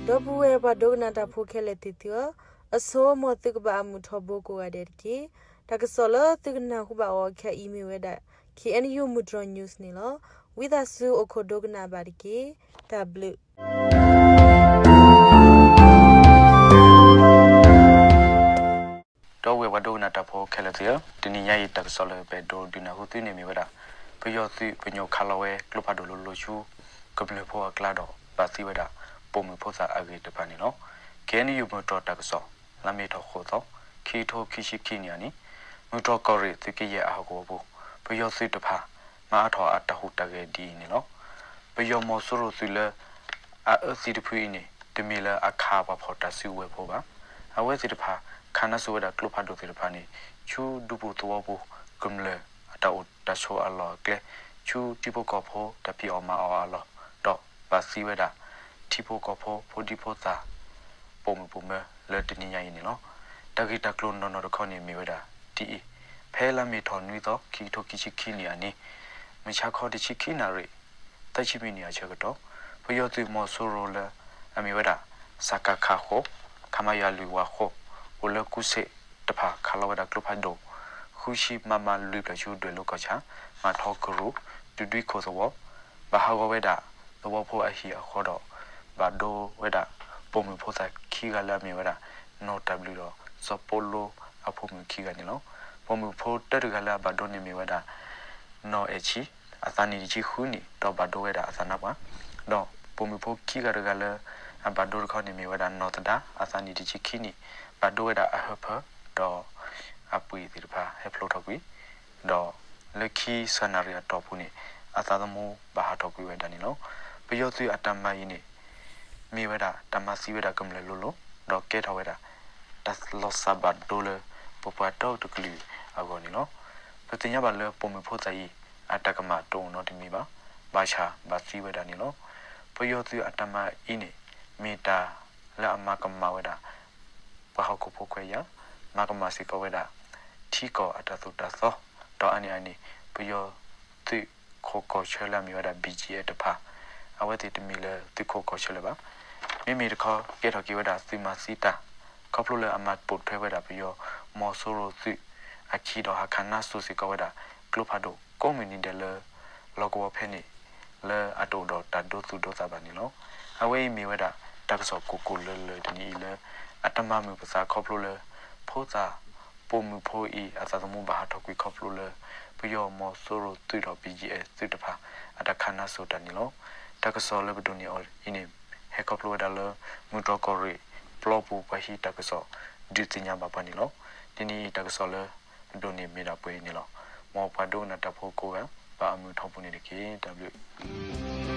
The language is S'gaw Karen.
ဒီပုၢ်ဝဲၢ်ပှၤဒိကနၣ်တၢ်ဖိခဲလၢာ်သ့ၣ်သုဧၢ, အဆိ မ်သုကဘၣ်အမုာ်ထီဘိကိးဂၤဒဲးတက့ၢ်. တၢ်ကစီၣ်လၢသုကနၢ်ဟူဘၣ်အီၤခဲအံၤမ့ၢ်ဝဲဒၣ် K N U မုၢ်တြီၤ news န့ၣ်လီၤ. ဝံသးစူၤအိၣ်ခိးဒိကနၣ်ဘၣ်တက့ၢ်. တၢ်ဘျုး ဒီပုၢ်ဝဲၢ်ပှၤဒိကနၣ်တၢ်ဖိခဲလၢာ်သ့ၣ်ဧၢ, တနံၤညါအံၤတၢ်ကစီၣ်လၢပအဲၣ်ဒိးဒုးနၢ်ဟူသုန့ၣ်မ့ၢ်ဝဲဒၣ် ပယီၤသုးပညိၣ်ခးလီၤဝဲကျိဖးဒိၣ်လိၤလိၤဆူ ကမျၢၢ်ဖိအကျါဒီး ဘၣ်သံဝဲဒၣ် ပိာ်မုၣ်ဖိသၣ်အဂ့ၢ်တဖၣ်န့ၣ်လီၤ. K N U မုၢ်တြီၤတၢ်ကစီၣ် လါမ့ၤထီၣ်ဃိးသီ ခံကထိခံဆံခံနံၣ်အနံၤ, မုၢ်တြီၤကီၢ်ရ့ၣ်သုးကယဲၢ်အဟီၣ်ကဝီၤပူၤ ပယီၤသုးတဖၣ် မၤအါထီၣ်အတၢ်ဟူးတၢ်ဂဲၤဒ်အံၤန့ၣ်လီၤ. ပယီၤမီၤစိရိၤသုးလၢ အအၢသံတဖုအံၤန့ၣ် တမ့ၢ်လၢအခးပှၤဖီၣ်တၢ်စုကဝဲၤဖိဘၣ်. အဝဲသ့ၣ်တဖၣ် ခးနါစိၤဝဲဒၣ်ကျိဖးဒိၣ်သ့ၣ်တဖၣ်န့ၣ် ဆူဒူပူၤသဝီပူၤ ကမျၢၢ်အတၢ်အိၣ်တၢ်ဆိးအလီၢ်အကျဲ, ဆူထံဖိကီၢ်ဖိတၢ်ဖံးအီၣ်မၤအီၣ်အလီၢ်, ဒီးဘၣ်သံဝဲဒၣ် ထံဖိကီၢ်ဖိဖိဒံဖိသၣ် ပိာ်မုၣ်ပိာ်မၢၤလၢတနံၤညါအံၤန့ၣ်လီၤ. တၢ်ဂ့ၢ်တၢ်ကျိၤနီၢ်နီၢ်တခီန့ၣ်မ့ၢ်ဝဲဒၣ်ဒ်အံၤ, ဖဲလါမ့ၤထီၣ်နွံသီ ခံကထိခံဆံခံနံၣ်အနံၤ, မုၢ်ဆါခီတဆံခံနၣ်ရံၣ် သၢဆံမံးနံးအဆၢကတီၢ်, ပယီၤသုးမီၤစိရိၤလၢအမ့ၢ်ဝဲဒၣ် စကခ ဃိး, ခမရ လွံၢ်ဝးဃိး, အိၣ်လၢကူစ့ၣ်တဖၣ် ခးလီၤဝဲဒၣ်ကျိဖးဒိၣ် ဃုဆံ မမ လွံၢ်ဖျၢၣ်ဆူဒွဲၣ်လိၤကီၢ်ဆၣ် မၤထီကရူၢ် တုၤဒွံခိၣ်သဝီ, ဘၣ်ဟးဂီၤဝဲဒၣ်သဝီဖိအဟံၣ်အဃီဒီး ဘၣ်ဒိဝဲဒၣ် ပိာ်မုၣ်ဖိသၣ်ခံဂၤလၢအမ့ၢ်ဝဲဒၣ် နီၢ်တၢ်ဘျုးဒီး စီၤပိလိအဖိမုၣ်ခံဂၤန့ၣ်လီၤ. ပိာ်မုၣ်ဖိတၢတဂၤလၢအဘၣ်ဒိန့ၣ်မ့ၢ်ဝဲဒၣ် နီၢ်အဲၣ်ဆံ, အသးနံၣ်တဆံဃုနံၣ် ဒီးဘၣ်ဒိဝဲဒၣ်အသးနါပှၢ်, ဒီးပိာ်မုၣ်ဖိခံဂၤတဂၤလၢ အဘၣ်ဒိတခီန့ၣ်မ့ၢ်ဝဲဒၣ်နီၢ်သဒါ အသးနံၣ်တဆံခံနံၣ် ဘၣ်ဒိဝဲဒၣ်အဟၢဖၢ ဒီး အပှ့ၤသ့ၣ်တဖၣ်ဟဲဖျိးထီၣ်ကွံာ်, ဒီးလၢခံဆၢနၣ်ရံၣ်အတီၢ်ပူၤန့ၣ် အသးသမူဘၣ်ဟးထီၣ်ကွံာ်ဝဲဒၣ်န့ၣ်လီၤ. ပယီၤသုးအတၢ်မၤအံၤန့ၣ် မ့ၢ်ဝဲဒၣ်တၢ်မၤသံဝဲဒၣ်ကမျၢၢ်လိၤလိၤ ဒီးကဲထီၣ်ဝဲဒၣ် တၢ်လီၤစၢ်ဘၣ်ဒိလၢ ပပှၤတီတကလုာ်အဂီၢ်န့ၣ်လီၤ. ပသ့ၣ်ညါဘၣ်လၢပိာ်မုၣ်ဖိသၣ်အံၤ အတၢ်ကမၣ်တအိၣ်နီတမံၤဘၣ်, ဘၣ်ဆၣ်ဘၣ်သံဝဲဒၣ်န့ၣ်လီၤ. ပယီၤသုးအတၢ်မၤအံၤန့ၣ် မ့ၢ်တၢ်လၢအမၤကမၣ်ဝဲဒၣ် ပှၤဟီၣ်ခိၣ်ဖိခွဲးယာ်, မၤကမၣ်စ့ၢ်ကီးဝဲဒၣ် ထံကီၢ်အတၢ်သိၣ်တၢ်သီ, ဒီးအါန့ၢ်အန့ၣ် ပယီၤသုးခိးကီၢ်ဆၢလၢအမ့ၢ်ဝဲဒၣ် ဘံၣ်ကၠံၣ်အဲၣ် တဖၣ်, အဝဲသ့ၣ်တမ့ၢ်လၢသုးခိးကီၢ်ဆၢလၢၤဘၣ်. မ့မ့ၢ်တခီ ကဲထီၣ်က့ၤဝဲဒၣ်သုးမၤသံတၢ် ခီဖျိလၢအမၤပိာ်ထွဲဝဲဒၣ်ပယီၤမီၤစိရိၤသုးအခံဒီးဟးခးနါစိၤစ့ၢ်ကီးဝဲဒၣ် ကျိဖးဒိၣ်ကိးမုၢ်နံၤဒဲးလၢ လီၢ်ကဝီၤဖဲန့ၣ် လၢအတအိၣ်ဒီးတၢ်ဒိသူၣ်ဒိသးဘၣ်န့ၣ်လီၤ. အဝဲအံၤမ့ၢ်ဝဲဒၣ် တၢ်ကစီၣ်ကိၢ်ကိၢ်လၢၤလၢၤတနံၤအံၤလၢ အတမၤမုာ်ပသးခီဖျိလၢ ဖိသၣ် ပိာ်မုၣ်ဖိအံၤ အသးသမူဘၣ်ဟးထီၣ်ကွံာ်ခီဖျိလၢ ပယီၤမီၤစိရိၤသုးဒီး ဘံၣ်ကၠံၣ်အဲၣ် သုးတဖၣ် အတၢ်ခးနါစိၤတၢ်န့ၣ်လီၤ. တၢ်ကစီၣ်လၢပဒိးန့ၢ်အီၤအံၤန့ၣ် ဟဲခီဖျိဝဲဒၣ်လၢ မုၢ်တြီၤကီၢ်ရ့ၣ် ပျီပူၤပှၤဟံးတၢ်ကစီၣ် ဒုးသ့ၣ်ညါဘၣ်ပှၤန့ၣ်လီၤ. တနံၤအံၤတၢ်ကစီၣ်လၢပဒိးန့ၢ်မ့ၢ်ဒၣ်ပှဲၤအံၤန့ၣ်လီၤ. မ်ပှၤဒိကနၣ်တၢ်ဖိကိးဂၤ ဘၣ်အမုာ်ထီဘိန့ၣ်တက့ၢ်. တၢ်ဘျုး